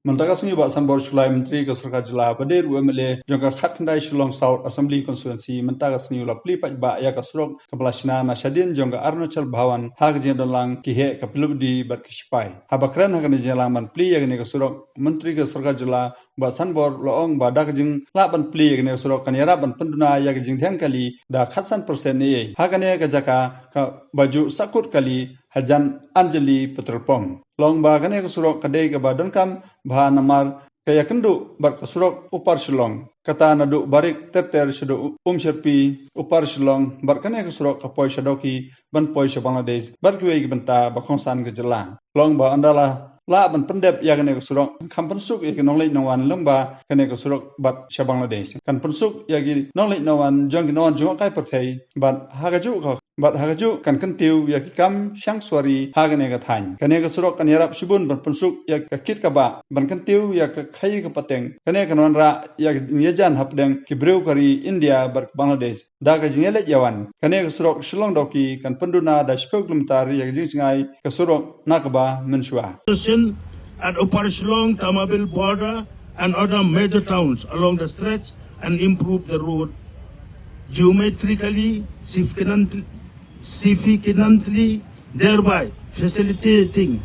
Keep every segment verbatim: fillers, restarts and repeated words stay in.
Mynta ka sngi Bah Sanbor Shullai, Myntri ka Sorkar Jylla ba dei ruh M L A jong ka khatkhyndai Shillong South Assembly Constituency, mynta ka sngi u la plie paidbah ïa ka surok kaba la shna na shadien jong ka Arunachal Bhawan ha ka jingdonlang ki heh ka P W D bad ki shipai. Haba kren ha kane ka jingïalang ban plie ïa kane ka surok, Myntri ka Sorkar Jylla Bah Sanbor u la ong ba da ka jinglah ban plie ïa kane ka surok kan ïarap ban pynduna ïa ka jingdheng kali da khatsan percent ne ei ha kane ka jaka kaba ju sahkut kali hajan Anjali Petrol Pump. U la ong ba kane ka surok ka dei kaba donkam bha namar ka ïakynduh bad ka surok Upper Shillong, kata naduh Barik ter ter shaduh Umsyrpi, Upper Shillong, bad kane ka surok ka poi sha Dawki ban poi sha Bangladesh bad kiwei ki bynta ba kongsan ka jylla. U la ong ba ynda la lah ban pyndep ïa kane ka surok, kan pynsuk ïa ki nongleit nongwan lyngba kane ka surok bad sha Bangladesh, kan pynsuk ïa ki nongleit nongwan jong ki nongwan jngohkai pyrthei bad ha kajuh ka bad ha kajuh kan kyntiew ïa ki kam shang suwari ha kane ka thaiñ. Kane ka surok kan ïarap shibun ban pynsuk ïa ka kit kaba, ban kyntiew ïa ka khaii ka pateng. Kane kan wanrah ïa ka jingïajan hapdeng ki briew ka ri India bad ka Bangladesh da ka jingïaleit ïawan. Kane ka surok Shillong Dawki kan pynduna da shiphew kilometer ïa ka jingjngai ka surok na kaba mynshuwa. At Upper Shillong, Tamabil border and other major towns along the stretch and improve the road geometrically, significantly, significantly, thereby facilitating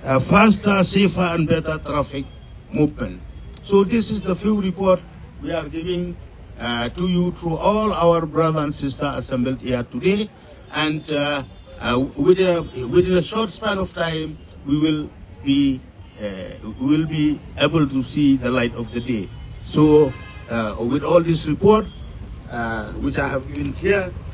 a faster, safer and better traffic movement. So this is the few report we are giving uh, to you through all our brother and sister assembled here today. And uh, uh, within, a, within a short span of time, we will be uh, we will be able to see the light of the day. So, uh, with all this report, uh, which I have given here,